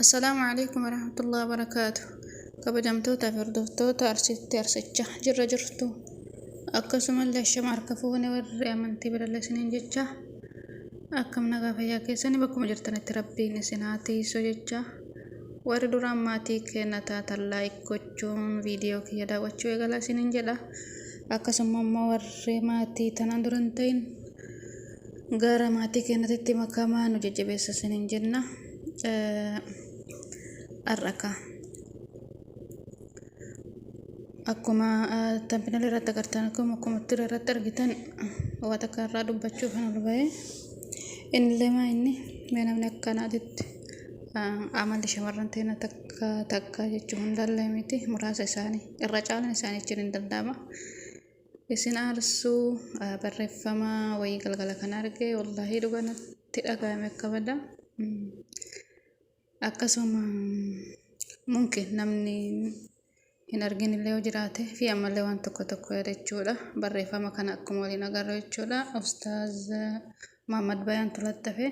Assalaamu alaikum warahmatullahi wabarakaatu. Kabajamtoota fi hordoftoota Arsiitti Arsicha jirra jirtu. Akkasumallee shama harka fuune warri amantii birallee isiniin jecha akkam nagaa fayyaa keessanii bakkuma jirtanitti rabbiin isin haa tiisu jecha. Warri duraan maatii keenya taatan like gochuun viidiyoo kiyya daawwachuu eegalaa isiniin jedha. Akkasuma immoo warri maatii tanaan dura hin ta'in gara maatii keenyatti makamaa nu jajjabeessa isiniin jenna. Har'a akka akkuma thumbnail irratti agartan akkuma tira irratti argitan waa takka irraa dubbachuuf kan ol ba'e. Innillee maa inni mee namni akkanaatitti amalli shamarran teena takka takka jechuun hundallee miti muraasa isaanii irra caalan isaanii jechuun hin danda'ama. Isin aarsuu barreeffama wayii galgala kana arge wallaahi dhuga natti dhaga'ame akka bada. Akkasuma mumkin namni hin argin illee yoo jiraate fi ammallee waan tokko tokko jechuudha. Barreeffama kana akkuma waliin agarru jechuudha. Ustaaz Muhammad Bayaan tolattafe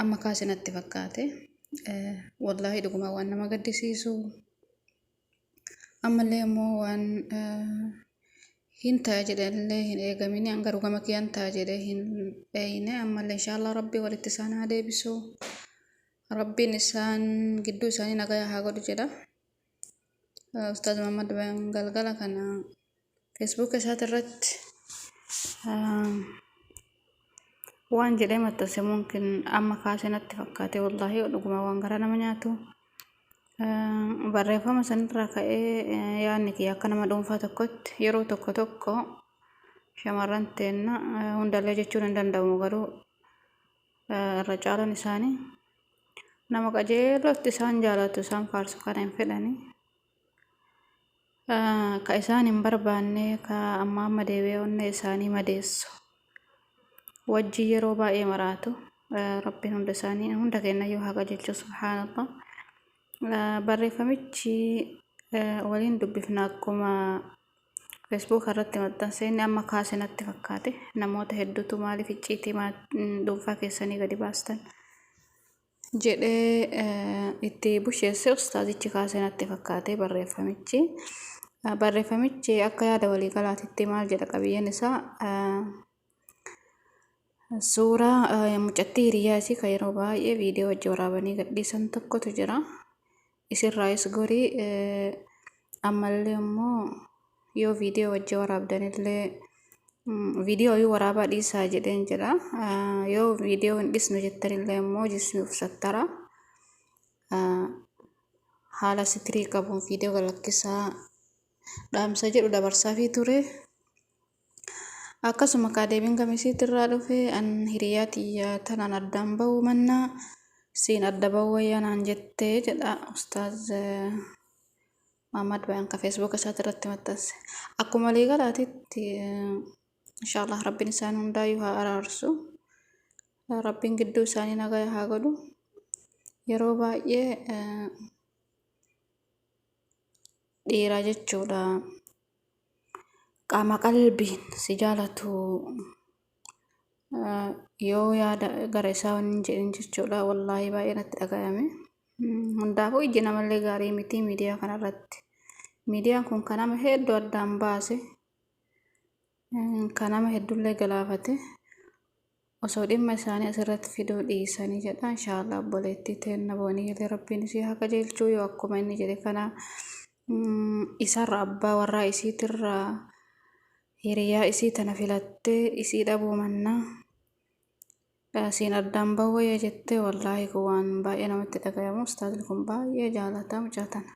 amma kaase natti fakkaate. Wallaahi dhuguma waan nama gaddisiisu. Ammallee immoo waan hin ta'a jedhanillee hin eegamini. An garuu gama kiyyaan ta'a jedhee hin eeyne. Ammallee inshaallah rabbi walitti isaan haa deebisu. Rabbiin isaan gidduu isaanii nagaya haa godhu jedha. Ustaaz Muhammad Bayaan galgala kana Facebook isaati irratti waan jedhee maxxanse mumkin amma kaasee natti fakkaate wallaahi dhuguma waan garaa nama nyaatu. Barreeffama sanirraa ka'ee yaadni kiyya akka nama dhuunfaa tokkotti yeroo tokko tokko shamarran teenna hundallee jechuun hin danda'amu garuu irra caalaan isaanii nama qajeelootti isaan jaalatu isaan faarsu kana hin fedhani. Ka isaan hin barbaanne ka amma amma deebi'ee onnee isaanii madeessu wajji yeroo baay'ee maraatu. Rabbiin hunda isaanii hunda keenyayyuu haa qajeelchu subhaanallah. Barreeffamichi waliin dubbifna akkuma Facebook irratti maxxanse inni amma kaase natti fakkaate namoota hedduutu maaliif icciitii dhuunfaa keessanii gadi baastan jedhee itti busheesse ustaazichi kaase natti fakkaate barreeffamichi. Barreeffamichi akka yaada waliigalaatitti maal jedha qabiyyeen isaa suuraa mucattii hiriyaa isii kan yeroo baay'ee viidiyoo wajji waraabanii gadhiisan tokkotu jira. Isirraayis gorii ammallee immoo yoo viidiyoo wajji waraabdanillee viidiyoo yoo waraabaa dhiisaa jedheen jedha. Yoo viidiyoo hin dhisnu jettanillee immoo jisnuuf sattara. Haala sitirii qabuun viidiyoo galakkisaa dhaamsa jedhu dabarsaafii ture. Akkasuma kaa deebiin gamisiitti irraa dhufe an hiriyaa tiyya tanaan addaan ba'uu mannaa siin adda ba'uu wayyaa naan jettee jedha ustaaz Muhammad Bayaan ka feesbuuka isaati irratti maxxanse. Akkuma waliigalaatitti inshaallah rabbiin isaan hundaayyuu haa araarsu. Rabbiin gidduu isaanii nagaya haa godhu. Yeroo baay'ee dhiira jechuudha. Qaama qalbiin si jaalatu yoo yaada gara isaa hin jedhin jechuudha. Wallaahi baay'ee natti dhagayame. Hundaafuu ijji namallee gaarii miti miidiyaa kanarratti. Miidiyaan kun kan nama hedduu addaan baase, kan nama hedduullee galaafate. Osoo dhimma isaanii asirratti fiduu dhiisanii jedha. Inshaallah obboleettii teenna booniilee rabbiin isii haa qajeelchuu yoo akkuma inni jedhe kana isarra abbaa warraa isiitirra hiriyaa isii tana filattee isii dhabuu mannaa siin addaan bahuu wayya jettee wallaahi kun waan baay'ee namatti dhagayamu. Ustaazni kun baay'ee jaalata mucaa tana.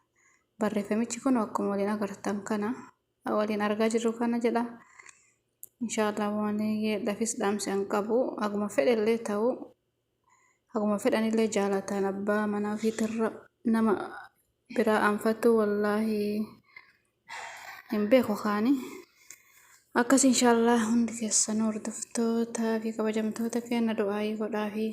Barreeffamichi kun akkuma waliin agartan kana waliin argaa jirru kana jedha. Inshaallah waan lafis dhaamsi an qabu haguma fedhellee ta'u haguma fedhanillee jaalatan abbaa manaa ofiitirra nama biraa anfatu wallaahi hin beeku kaani. Akkas inshaallah hundi keessanuu hordoftoota fi kabajamtoota keenya du'aayii godhaa fi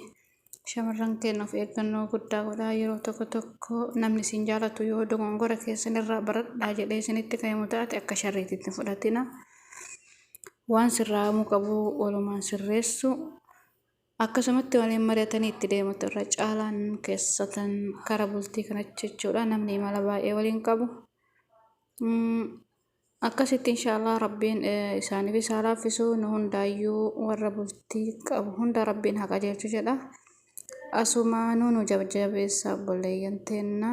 shamarran keenya of eeggannoo guddaa godhaa yeroo tokko tokko namni isin jaalatu yoo dogongora keessan irraa baradhaa jedhee isinitti ka'imu taate akka sharriititti hin fudhatina. Waan sirraa'amuu qabu walumaan sirreessu. Akkasumatti waliin mari'atanii itti deemutu irra caalaan keessatan kara bultii kanatti jechuudha. Namni imala baay'ee waliin qabu. Akkasitti inshaallah Rabbiin isaaniifis haa laaffisu, nu hundaayyuu warra bultii qabu hunda Rabbiin haa qajeelchu jedha. Asumaanuu nu jajjabeessa obboleeyyan teenna.